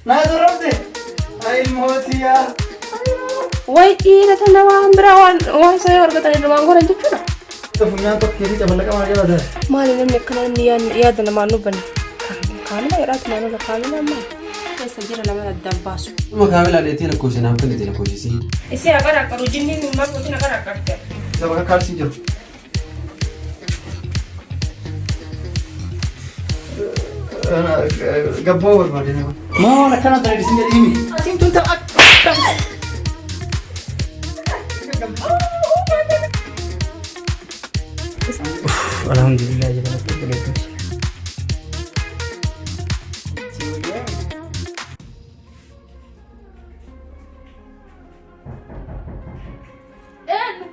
Naa zorrabde. Ay ilmootiyaa. Way dhiira tana waan biraa waan waan isa yoo argatan irra waan godhan jechuudha. Funyaan tokko keessi caballaqa maal jala taate. Maali namni akkana namni yaada namaan hubanne. Kaamila jedhaatu maal ola kaamila maal. Keessa jira nama addaan baasu. Dhuma kaamilaa dheettee lakkoofsa naaf kennite lakkoofsisii. Isii haqara aqaru jinniin maal gootiin haqara aqarte. Isa bakka kaalsii jiru. Gabboo barbaade nama. Maa waan akkana ta'e isin jedhi himi. Atiin tun ta'a. Alhamdulillah jedhama qulqulleessu. Eenyu?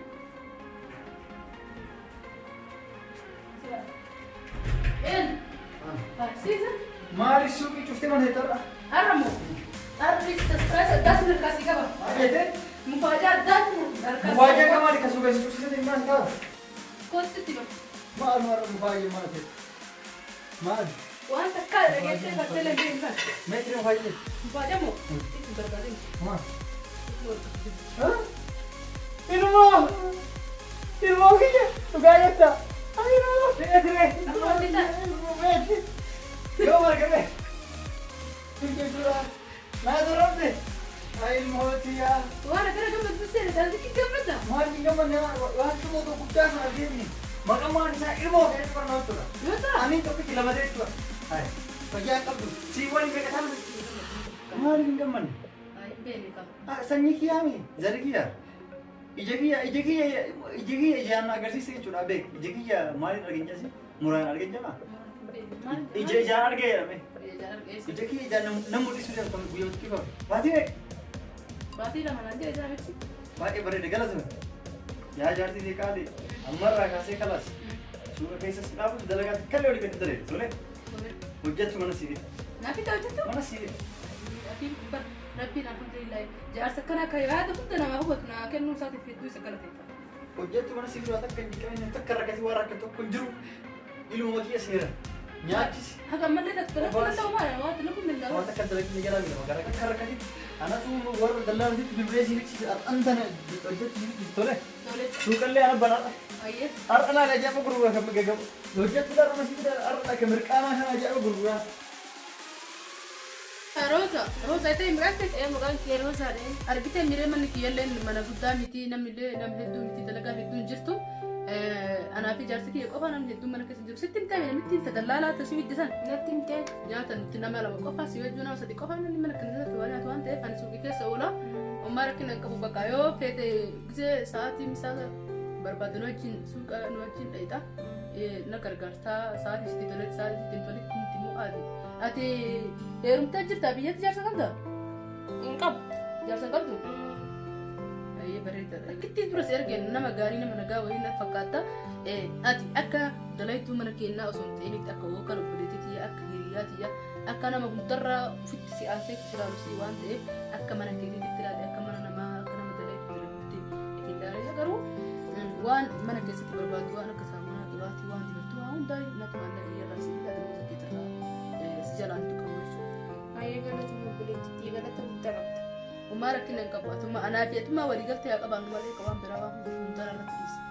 Eenyu? Barsiisa? Maali suuqii cuftee mana heetarra? Har'a moo? Har'i surprise addaatu harkaa si qaba. Maal jettee? Mufaajaa addaatu harkaa si Mufaajaa qaba. qamaali ka suuqii si cufsiisee maal qaba? Kootti itti hima. Maal maal mufaajaa maal ta'e? Maal? Waan takkaa dhageessee bartee lafee hin baane. Meetiri mufaajaa? Mufaajaa moo? Itti hin barbaadin. Maal? Itti barbaadin. Ilmoo! Ilmoo kiyya dhugaa jetta. Ilmoo meetire. Ilmoo meetire. Yoo margame. Jechuudha. Naa zorrabde. Ilmoo tiyyaa. Waan akkana gammadu seena daandii gammadda. Maal hin gammanne waan tokko guddaa sana argeeni. Maqaan isaa ilmoo keessatti barnoota tura. Yoo ta'a. Ani tokkichi lama ta'e tura. Fayyaa qabdu. Si waliin beekataan. Maaliif hin gammanne? Hin beekne qaba. Sanyii kiyyaa mi? Zari kiyyaa? Ija kiyya ija kiyya ija kiyya ijaan agarsiisa jechuudha beek. Ija kiyya maaliin argin jasi? Muraan argin jama? Ija ijaan argee jedhame. Ija kiyya ijaan nam mul'isu jedhamu guyyaa xiqqoo. Baatii beek. Baatii lama naan jedhe isaa miti. Baay'ee bareeda galatame. Yaa jaartii ta'e qaali ammarraa kaasee kalaas. Suura keessa si dhaabatu dalagaatti kallee olii gadi dalee tole. Hojjettu mana siif. Naafi ta'u jettu? Mana siif. Atiin bar rabbiin alhamdulillah jaarsa akkana akka yaada hunda namaa hubatu naa kennuu isaatiif hedduu isa galateeffata. Hojjettu mana siif waa takka hin jiqqamne takka rakkati waa rakka tokko hin jiru. Ilmuma kiyya seera. Nyaachisi. Haga ammallee taatu dalaguu danda'u maali? Waan dalaguu hin danda'u. Waan takka dalaguu jalaa mila magaalaa akka rakkati. Anatu warra dallaantitti bilbilee siif ibsise har'an tana hojjettu siif ibsise tole. Tole. Suuqallee ana banaadha. Ayyee. Har'a laala ajaa'iba gurguraa kan gagabu. Hojjettu dharma siif har'a akka mirqaanaa kana ajaa'iba gurguraa. Rooza, Rooza itee maqaan keessa ee maqaan kee Roozaadha. Argitee miree manni kiyyallee mana guddaa miti namnillee nama hedduu miti dalagaa hedduu hin jirtu. Anaa fi jaarsi kiyya qofa namni hedduun mana keessa jiru. Sitti himtee namitti hin tadallaalaa tasii hiddisan. Natti himtee nyaata nuti nama lama qofa si wajjin nama sadi qofa namni mana kana keessatti waan nyaatu waan ta'eef ani suuqii keessa oola. Ammaa rakkina hin qabu bakka yoo feete gisee sa'aatii misaa barbaadu nu wajjin suuqa nu wajjin dhayixa. Na gargaartaa sa'aatii sitti toletti sa'aatii sitti hin toletti nuti immoo ati. Ati heerumtee jirta biyyatti jaarsa qabda? Hin qabu. Jaarsa qabdu? Baay'ee bareedaadha. Akkitti dura si argeen nama gaarii nama nagaa wayii na fakkaata. Ati akka dalaytuu mana keenyaa osoo hin ta'initti akka yookaan obboleettii tiyya akka hiriyaa tiyya akka nama hundarraa ofitti si aansee si ilaalu si waan ta'eef akka mana keetiitti ilaali akka mana namaa akka nama dalaytuu dalaguutti if ilaali. Garuu waan mana keessatti barbaadu waan akka saamunaa qibaatii waan dibattu waan hundaa natumaan irraa si bitaa damuusa keetirraa si jalaan tuqamu jechuudha. Baay'ee galatuma obboleettii galata guddaa qabda. Homaa rakkina hin qabu. Atuma anaa fi atuma walii galtee haa qabaannu malee ka waan biraa waan hundaa irratti dhiisa.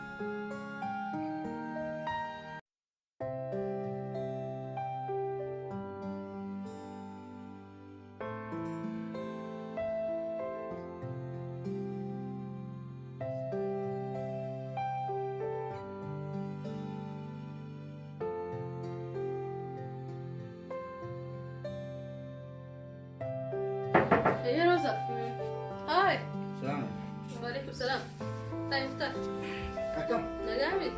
Hey Rosa. Hi. Salaam. Waalaikum salaam. Taa'e Muktaar. Akkam? Nagaami?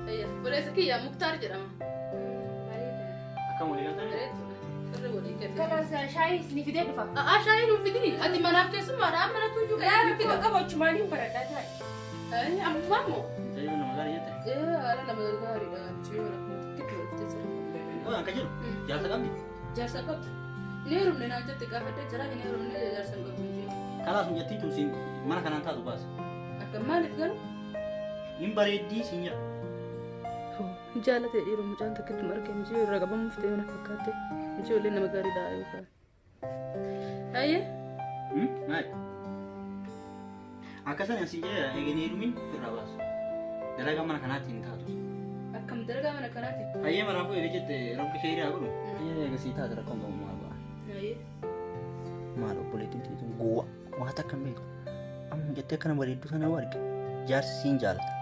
Ayya. Obboleessa kiyya Muktaar jedhama. Akkam walii galtanii? Bareeduudha. Sirri walii galee. Kanas shaayii ni fidee dhufa. A'aa shaayii nuuf fidini. Ati manaaf keessummaadha. Amma natu iyyuu Yaa kan rakkoo fida. qaba achumaan hin baradhaa taa'e. Ammumaa moo? Mucayyoo nama gaarii jette. Ee haala nama gaariidha. Mucayyoo akkuma xixiqqoo dhuftee jira. Waan akka jiru jaarsa qabdi. Jaarsa qabdu. Hin heerumne naan jette gaafadhee jira. Hin heerumne jaarsa hin qabdu hin jiru. Kanaaf sun jettii tun siin mana kanaan taatu baasa. Akka maaliif garuu? Hin bareeddii siin jedha. Jaalate dhiiroo mucaan takkittuma argee mucayyoo irraa qabamuuf ta'e na fakkaate. Mucayyoo illee nama gaariidha yookaan. Ayyee. Maali? Akkasan asii jira eeganii heerumin ofirraa baasu. Dalagaa mana kanaatti hin taatu. Akkam dalagaa mana kanaatti? Hayyee maraafuu eega jette rabbi keerii haa godhu. Hayyee eega sii taate rakkoon qabu maal ba'a. Hayyee. Maal obboleettiin teetuun gowwa waan takka hin beektu. Amma jettee akkana bareedduu tana yoo arge jaarsi siin jaalata.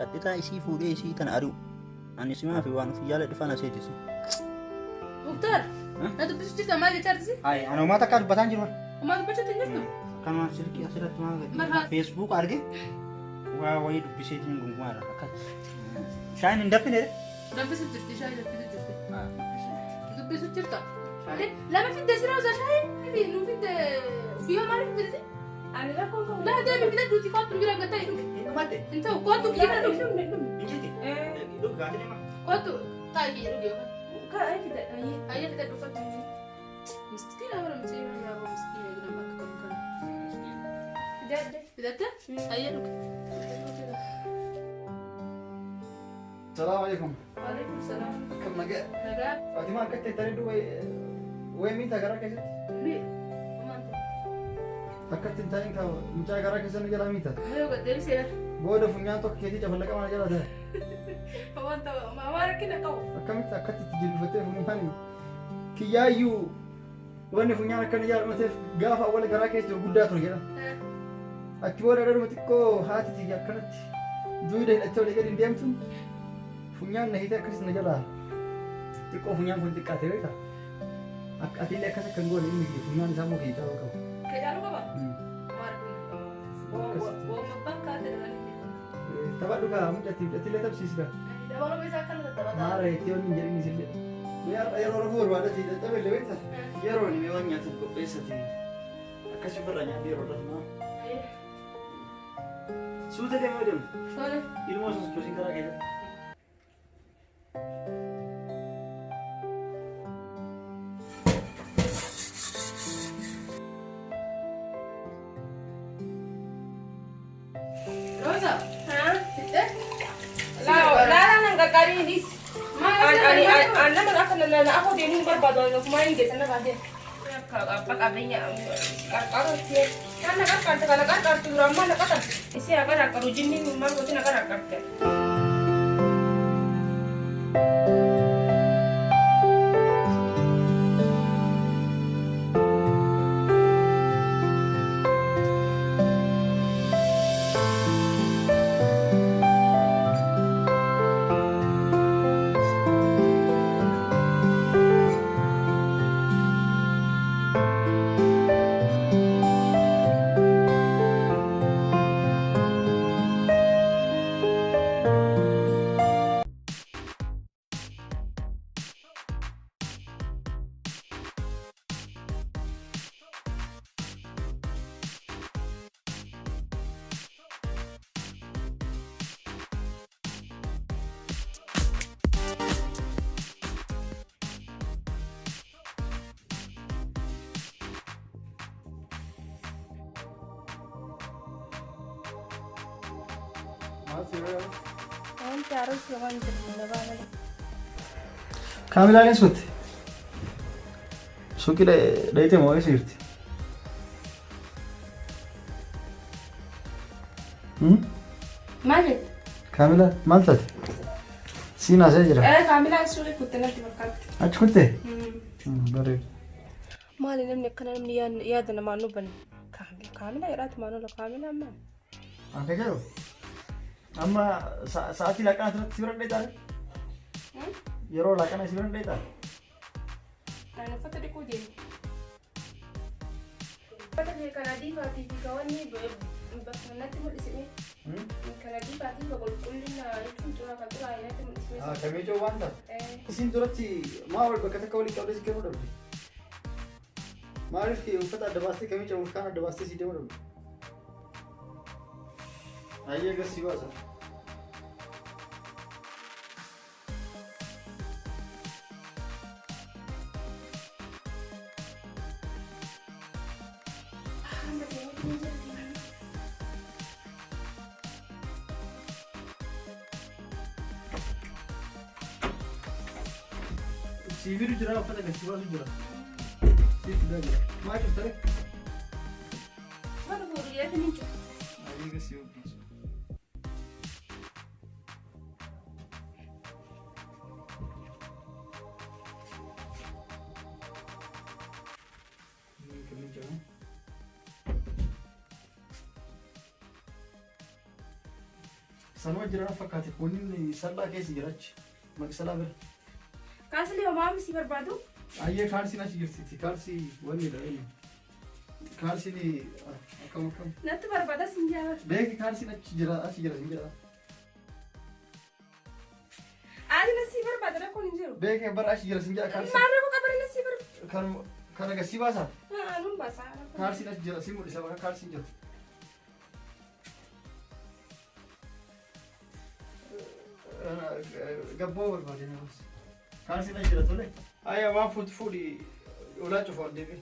Qaxxitaa isii fuudhee isii tana ari'u. Ani simaa fi waan ofii jaaladhu faana seetisi. Muktaar, na dubbisu jirta maal jechaa jirti? Hayi ani homaa takkaa dubbataan jiru. Homaa dubbachuutti hin jirtu? Kanuma silkii asirratti maal Marhaa. Facebook arge waa wayii dubbiseetiin gungumaa irra akkas. Shaayin hin danfine. Danfisu jirti shaayii danfisu jirti. Dubbisu jirta. Lama fidde sira osoo shaayii fi nu fidde uffiyoo maaliif fidde? Ani rakkoon qabu. Laa deemi fidadhuuti kottu bira gattaa dhugi. Hin dhumatte. Hin ta'u kottu kiyya kana dhugi. Dhumne dhumne. Hin jirti. Dhugi gaafii deema. Kottu taa'i kiyya dhugi yookaan. Kaa fidadha. Ayyee fidadhu kottu. Miskiina bara miskiina yaaboo miskiina nama akka qabu kana. Fidadhe. Fidatte? Ayyee dhugi. Salaamu alaikum. Waalaikum salaam. Akkam nagaa? Nagaa. Faatimaa akkatti teettanii duuba wayi miita garaa keessatti? Mi. Maal ta'e? Akkatti hin taa'in ka mucaa garaa keessatti jalaa miita. Yoo gaddeebisee bara. Booda funyaan tokko keetii cafallaqa mana jala ta'e. Wanta waan rakkina qabu. Akkamitti akkatti itti jilbifattee funyaan kiyyaayyuu wanni funyaan akkana jaalamateef gaafa awwala garaa keessa jiru guddaa ture jedha. Achi booda dhaluma xiqqoo haati tiyya akkanatti duuda hidhattee olii gadi hin deemtu funyaan na hiitee akkasis na jalaa xiqqoo funyaan kun xiqqaate beektaa? Akka atiillee akkas akka hin goone ilmi kiyya funyaan isaa immoo kiyya caaluu qaba. Kee caaluu qaba? Maal rakkina qaba? Wooma bakka ta'e. Taphadhu kaa mucatti mucattillee tapsiisi kaa. Dabaluma isaa akkana tattaphata. Maara jettee wanni hin jedhin isillee. Mee har'a yeroo rafuu barbaadate dadhabe illee beektaa? Yeroo inni waan nyaatan qopheessate akkasii ofirraa nyaadhee yeroo rafnaa. Suuta deemee deemtu. Tole. Ilmoo sosochoosiin karaa keessatti. Rosa. Haa? Fixee? Laa laa nan qaqqabiinis. Maal Ani ani nama akka na afoo deemuu hin barbaadu ofumaa hin geessan narraa deema. Akka abbaa qabeenya qarqaruutti. Kan na qarqaarte kana qarqaartu duraan maal na qatan? Isii haa qarqaru jinniin maal gooti na qarqaarte. Maal si yeroo Wanti haaromsi waan jiru na baana. Kaamilaan eessa kutte? Suuqii dhayitee moo eessa jirti? Maal jette? Kaamilaa maal taate? Siin haasa'ee jira. Kaamilaan suuqii kutte natti fakkaatti. Achi kuttee? Bareeda. Maali namni akkana namni yaada namaan nu banne? Kaamilaa jedhaatu maal ola kaamilaan maal? Akka jedhu amma sa'aatii laaqana asirratti si bira dheetaa? Yeroo laaqana si bira dheetaa? Ani uffata dhiquu deema. Uffata kee kan adii faatii fi kan wanni bakka natti mul'isine. Kan adii faatii fi qulqullina jechuun xuraa kan xuraa'e natti mul'isine. Kamiicoo waan taate? Isin duratti maa wal bakka takka waliin qabdee si kennuu dhabde? Maaliif uffata adda baastee kamiicoo kaan adda baastee si deemuu dhabde? Ayyee gas si baasa. Siiviitu jira uffata gad si baasu jira. Siif fidaa jira. Maa cuftare? Mana fuudhu jedhee ni cufa. Ayyee si obbisu. Sanuma jiran fakkaate kunniin salphaa keessa jira achi maqsalaa bira. Kaasli homaa si barbaadu? Ayyee kaalsiin achi jirti kaalsii wanni dha inni. Kaalsiin akkam akkam. Natti barbaada sin jaa. Beeki kaalsiin achi jira sin jedha. Ani na si barbaada rakkoon hin jiru. Beeki bara achi jira sin jedha kaalsiin. Maal rakkoo qabara na si barbaada. Kan agarsiis baasa. Anuun baasa. Kaalsiin achi jira si mul'isa bakka kaalsiin jiru. Gabboo barbaade na baasa. Kaalsiin achi jira tole. Ayyaa waan fuuti fuudhi olaa cufa ol deebi'e.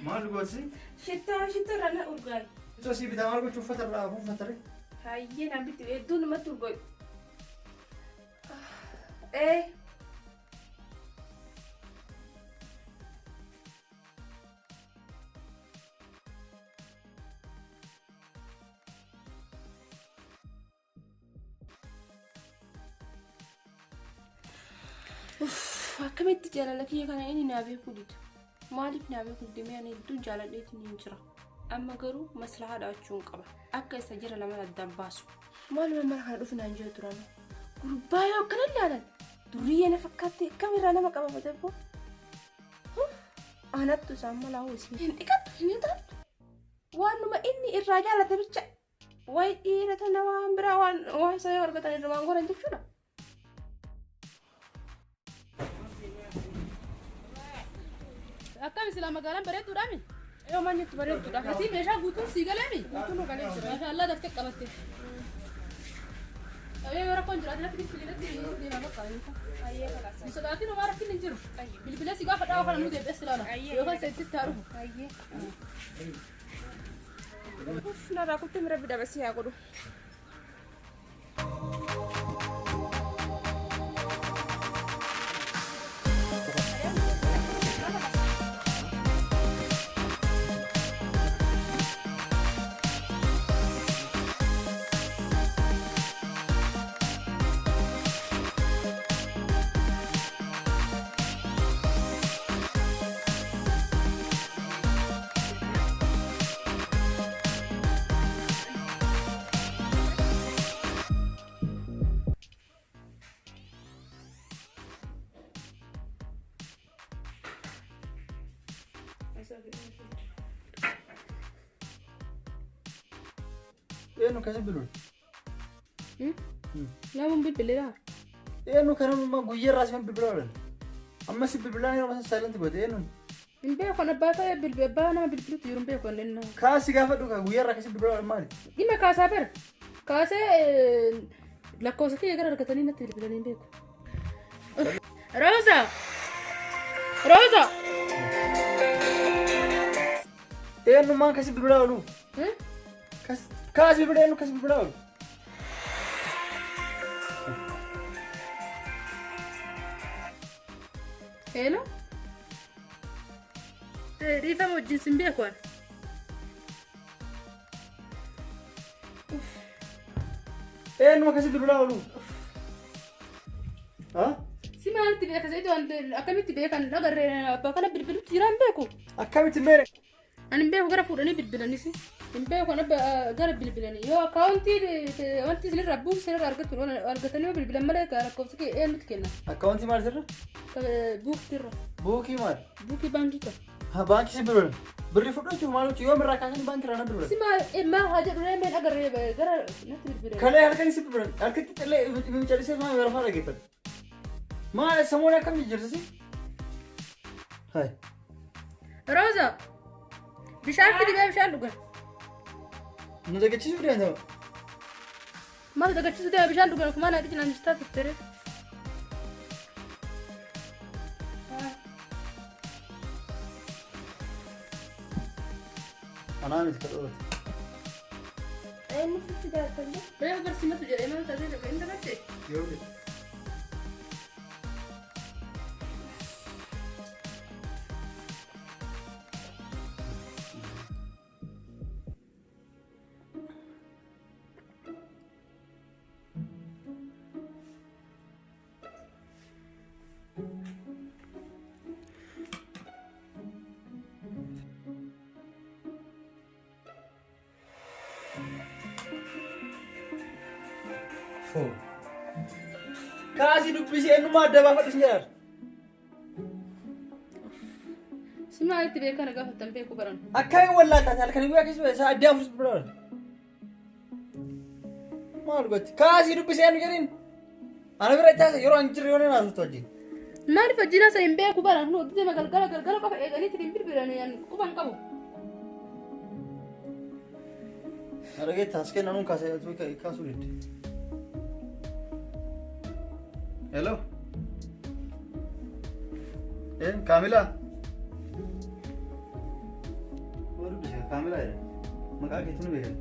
Maal gootsi? Shittoo shittoo irraa na urgaayi. Shittoo si bitaa maal gochuu uffata irraa uffata ree? Hayyee naan bitti hedduu namatti urgaayi. Akkamitti jaalala kiyya kana inni naa beekuu didu? Maaliif naa beekuu dide? Mee ani hedduun jaaladheetiin hin jira. Amma garuu maslahaa dha'achuun qaba. Akka isa jira lama addaan baasu. Maaluma mara kana dhufu naan jira turan. Gurbaa yoo akkana ilaalan duriyyee na fakkaatti akkamirraa nama qaba batabbo. Anattu isaan malaa hoosii. Hin dhiqattu hin nyaattu. Waanuma inni irraa jaalate bicha. Wayi dhiira tana waan biraa waan isa yoo argatan irra waan goran jechuudha. Akkam silaa magaalaan bareedduudhaami? Yoo maal jettu bareedduudha. Ati meeshaa guutuun sii galeemi? Guutuun galee jira. Maashaallah daftee qabatte. Yoo rakkoon jiraate natti bilbiletti deemaa bakka. Ayyee kalaas. Hin sodaatin homaa rakkinni hin jiru. Bilbilee si gaafa dhawa kana nu deebi'es ilaala. Yookaan seetitti haa dhufu. Ayyee. Uff narraa kuttee mira bida basii haa godhu. Eenyu kasi bilbilu? Namoonni bilbileera. Eenyu kanamuma guyyaa irraa siman bilbilaa oolan. Amma si bilbilaan yeroo sana silent goote eenyuun? Hin beeku abbaa ta'e bilbila abbaa nama bilbilutu jiru hin beeku inni. Kaasi gaafa dhugaa guyyaa irraa kasi bilbilaa oolan maali? Dhimma kaasaa bara. Kaasee lakkoofsa kiyya gara argatanii natti bilbilanii hin beeku. Rooza! Rooza! Eenyummaan kasi bilbilaa oolu? Kaasi bilbilaa eenyu kasi bilbilaa oolu? Hello? Dhiifama wajjin sin beeku ani. Eenyuma kasi bilbilaa oolu? Si maalitti beeka seetu akkamitti beekan agarree abbaa kana bilbilutti jira hin beeku. Akkamitti meere? Ani hin beeku gara fuudhanii bilbilanis. Hin beeku gara bilbilanii yoo akkaawuntii wanti isinirraa buusu isinirraa argatanii yoo bilbilan malee lakkoofsa kee eenyutti kenna? Akkaawuntii maal sirra? Buuktirra. Buukii maal? Buukii baankii qaba. Baankii si bilbilan. Birrii fudhachuuf maal gochuu yoo mirraa kaasanii baankii irraa na bilbilan. Si maal haa jedhu mee agarree gara natti bilbilan. Kalee halkan si bilbilan halkatti xillee callisee maal yeroo fa'aa dhaggeeffatu. Maal sammuun akkam jijjiirtu si? Hai. Rooza! Bishaan fidi gaa bishaan dhugan. Nu dagachiisuu deemta. Maal dagachiisuu deema bishaan dhugan ofumaa naa qicina mistaa turtere. Anaa miti ka dhoowwate. Inni sitti daakkallee. Reefu barsiimatu jedhee maal taatee dhaqa inni dabatte. Yoo jedhe. Kaasii dubbisee eenyummaa adda baafadhu sin jedhan. Si maalitti beekaa na gaafattan beeku baran. Akkamiin wallaaltaati halkanii guyyaa keessa isaa adda afur bira oola. Maal gochi? Kaasii dubbisee eenyu jedhin. Ana bira itti yeroo an jirre yoo naan haasoftu wajjin. Maaliif wajjin haasa hin beeku baran kun hojii galgala galgala qofa eeganiitti hin bilbilanii an quban qabu. Dhageetta as kenna nuun kaasee kaasuu didde. Hello. Kaamilaa. Maal dubbise Kaamilaa jedhe. Maqaa keetu ni beekan.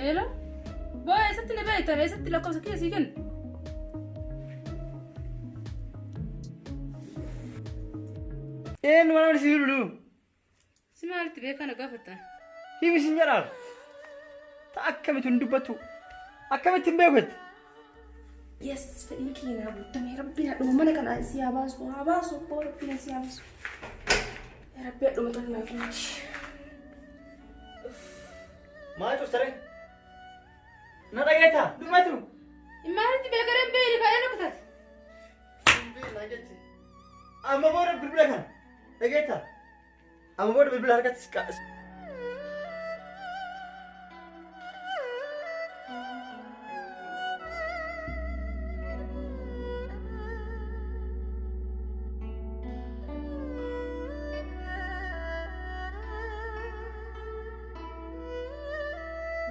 Hello. Boo eessatti na beektan eessatti lakkoofsa kiyya sii kennu. Eenyu mana si bilbilu? Si maalitti beekaa na gaafattan? Himi sin jedhaan. Ta akkamitti hin dubbattu? Akkamitti hin beeku jette? Yes, fedhiin kiyya naa guutame. Rabbiin hadhuma mana kana si haa baasu, haa baasu, abboo rabbiin si haa baasu. Yaa Rabbi hadhuma tole naa guuti. Maal cuftare? Na dhageetta? Dubbatu. Maalitti beekareen beeyni kaa'ee nuqtaati? Amma booda bilbila kana. Dhageetta? Amma booda bilbila harkatti si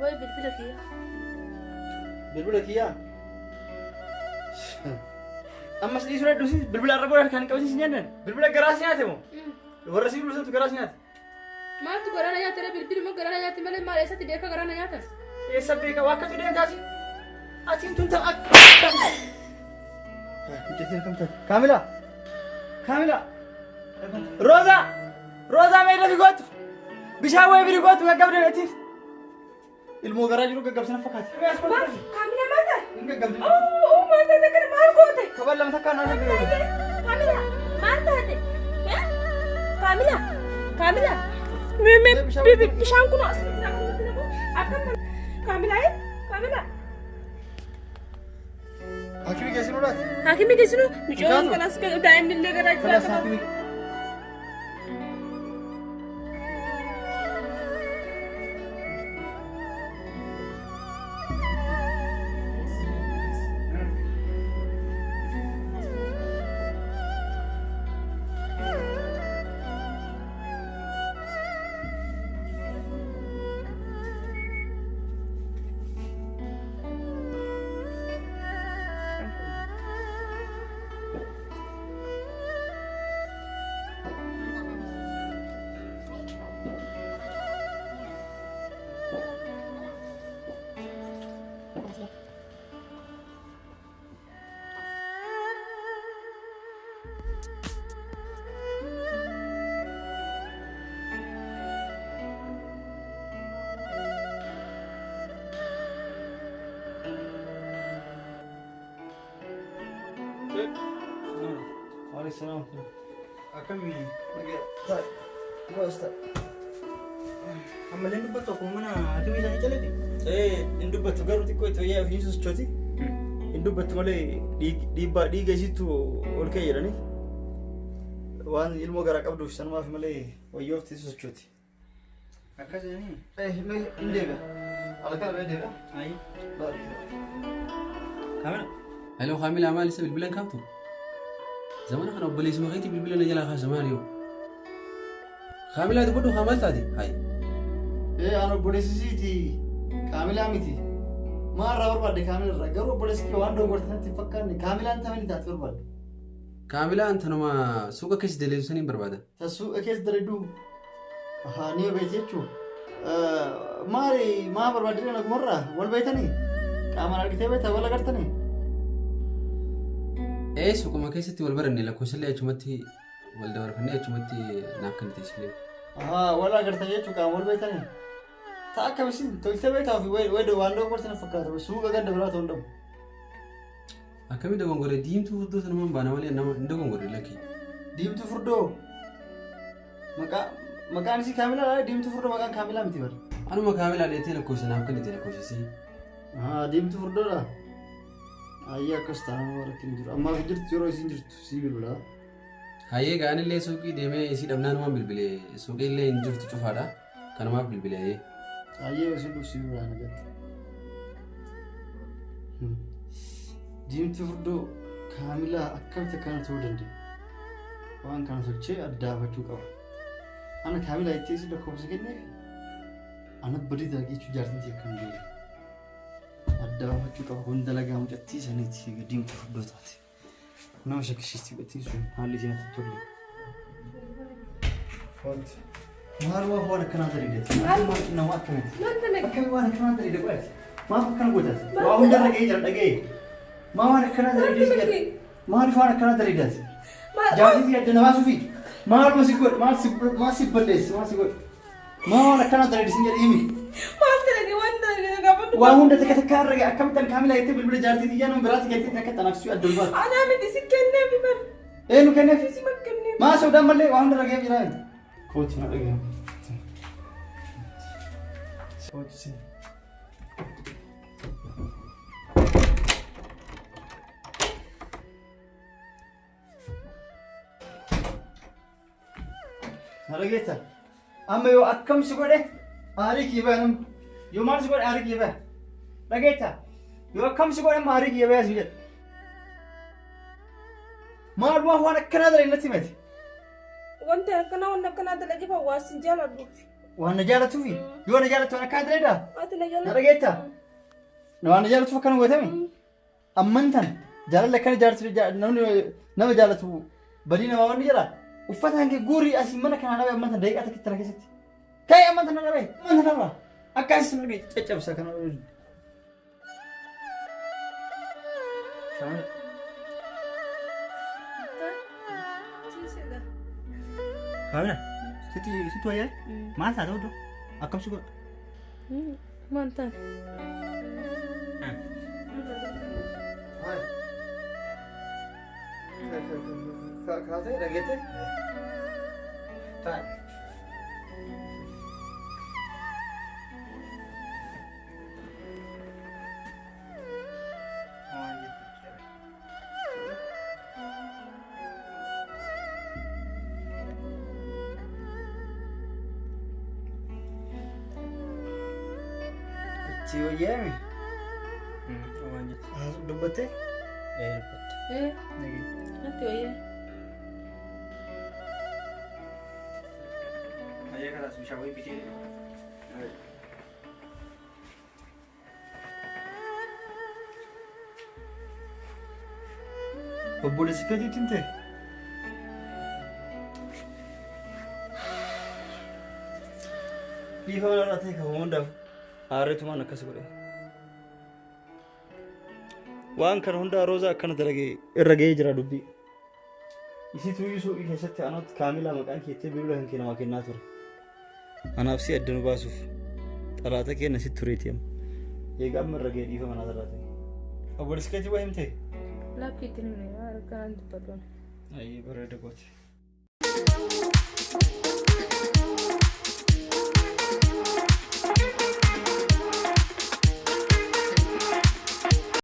Way bilbila kiyya. Bilbila kiyyaa? Ammas dhiisuu dadhabsiis bilbila arra booda harkaan hin qabsiisin jennaan. Bilbila garaa si nyaate moo? Warra si bilbilsantu garaa si nyaate. Maaltu garaa na nyaate ree bilbiluma garaa na nyaate malee maal eessatti beeka garaa na nyaatan? Eessa beeka waa akkatu deemtaasi? Atiin tun ta'a akka. Mucattiin akkam taate? Kaamilaa! Kaamilaa! Roozaa! Roozaa mee dafi gootu! Bishaan wayii biri gootu gaggabde meetiin. Ilmoo garaa jiru gaggabsina fakkaate. Kaamila maal taate? Hin gaggabde. Oo maal taate akkana maal goote? Kaban lama takkaan naan Kaamila Kaamila maal taate? Kaamila Kaamila bishaan kun as akkam Kaamila Kaamila. Hakimi geessinuu laata? Hakimi geessinuu mucaan kanas daa'imni illee garaa jira. Kanas hakimi. Waalaikum Akkamii Costa. Ammallee dubbattu akkuma mana hakimii isaanii calate. Ee, hin dubbattu garuu xiqqoo itti wayyaa ofiin sochooti. Hin dubbattu malee dhiibbaa dhiiga isiittu ol ka'e jedhanii. Waan ilmoo garaa qabduuf sanumaaf malee wayyoofti sochooti. Akkas jedhanii. Ee, mee hin deebi'a. Ala kana mee deebi'a. Ayi. Baay'ee. Kaamila. Hello Kaamilaa maal isa bilbila hin kaaftu? Zamana kana obboleessuma keetii bilbila na jalaa kaasa maal yoo? Kaamilaa dubbadhu haa maal taate? Hayi. Ee, an obboleessi isiiti. Kaamilaa miti. Maal irraa barbaadde kaamila irraa? Garuu obboleessi kee waan dogongorte natti hin fakkaanne kaamilaan tamini taate barbaadde. Kaamilaan tanuma suuqa keessa daleessu saniin barbaada. Ta suuqa keessa daleedu. Ahaa, ni beekte jechuun. Maali maa barbaadde nagumarraa wal beektanii? Qaamaan argitee beektaa wal agartanii? Ee suuquma keessatti wal baranne lakkoofsallee achumatti wal dabarfannee achumatti naaf kennite isillee. Ahaa wal agartan jechuun qaama wal beektanii? Ta'a akkamisin toltee beektaa ofii wayi waan dogoggorte na fakkaata suuqa ganda biraa ta'uu hin dhabu. Akkamii dogongore diimtuu furdoo sanumaan baana malee nama hin dogongore lakki. Diimtuu furdoo maqaa maqaan isii kaamilaa dha diimtuu furdoo maqaan kaamilaa miti bara. Anuma kaamilaa dheetee lakkoofsa naaf kennite lakkoofsa isii. Ahaa diimtuu furdoodha. Ayyee akkas ta'a nama rakkin jiru. Ammaaf hin jirtu yeroo isiin jirtu sii bilbila. Hayyee egaa anillee suuqii deemee isii dhabnaanumaan bilbile suuqii illee hin jirtu cufaadha kanumaaf bilbile hayyee. Hayyee isin dhufu sii bilbila nagatti. Diimtuu furdoo kaamilaa akkamitti akkana ta'uu danda'a? Waan kana tolchee addaafachuu qaba. Ana kaamilaa itti isin lakkoofsa kenneef ana badii dalagee jaartiin tiyya akkam deemu. Addaafachuu qaba kun dalagaa mucattii saniiti diimtuu furdoo taate. Nama shakkisiisti mucattiin sun haalli ishee natti tolle. Maal waa waan akkanaa dalagdeeti? Maal nama akkamitti? Maal dalagde? Akkami waan akkanaa dalagde godhati? Maaf akkana gootas? Waa hunda dhaga'ee jira dhaga'ee. Maa waan akkanaa dalagdee si jedha? Maaliif waan akkanaa dalagdeeti? Jaartii fi adda na baasuufi? Maaluma si godhe? Maal si maal si balleesse? Maal si godhe? Maa waan akkanaa dalagde sin jedhe himi. Maal dalage waan dalage na gaafadhu. Waa hunda takka takka irra ga'e akkamittan kaamilaa jettee bilbila jaartii tiyyaa nama biraatti galtee akka xanaafsuu adda baatu. Anaa miti si kenneefi bar. Eenyu kenneef? Si makkenneef. Maa soodaan mallee waa hunda irra ga'ee jira. Kootu na dhaga'ama. Kootu si. Na dhageessa? Amma yoo akkam si godhe aarii kiyya baya namni. Yoo maal si godhe aarii kiyya baya. Dhageetta? Yoo akkam si godhe amma aarii kiyya baya si jedhe. Maal waan waan akkanaa dalage natti himate. Wanta akkanaa wanta akkanaa dalage fa waa sin jaaladhuuf. Waan na jaalatuufi? Yoo na jaalattu waan akkanaa dalagaa? Ati na Na jaaladhu. dhageetta? Waan na jaalatuuf akkana gootame? Amman tana jaalalli akkana jaarsi namni nama jaalatu badii namaa wanni jedha. Uffata hanke guurii asii mana kanaa dhabee amman tana daqiiqaa takka tana keessatti. Ka'ee amman tana dhabee amman tana irraa akka asii sana caccabsa kana. Kaamila, sitti sitti wayyaa? Maal taate oddoo? Akkam si godha? Maal taate? Kaatee dhageette? Taa'e. Itti wayyaame. Waan jettu. Dubbattee? Ee dubbatte. Ee, natti wayyaa. Ayyee kalaas bishaan wayii bitee. Obboleessi keetiitti hin ta'e. Dhiifama narraa ta'e kan hundaaf aarreetumaan akkas godhe. Waan kana hundaa Roozaa akkana dalagee irra ga'ee jira dubbii. Isitu iyyuu suuqii keessatti anatti kaamilaa maqaan keettee bilbila kan kee namaa kennaa ture. Anaaf si adda nu baasuuf xalaata keenya sitti tureeti amma. Egaa amma irra ga'ee dhiifama naa irraa ta'e. Obboleessi keetii waa himtee? Lakki itti himne akkanaan dubbadhu. Ayyee bareeda goote.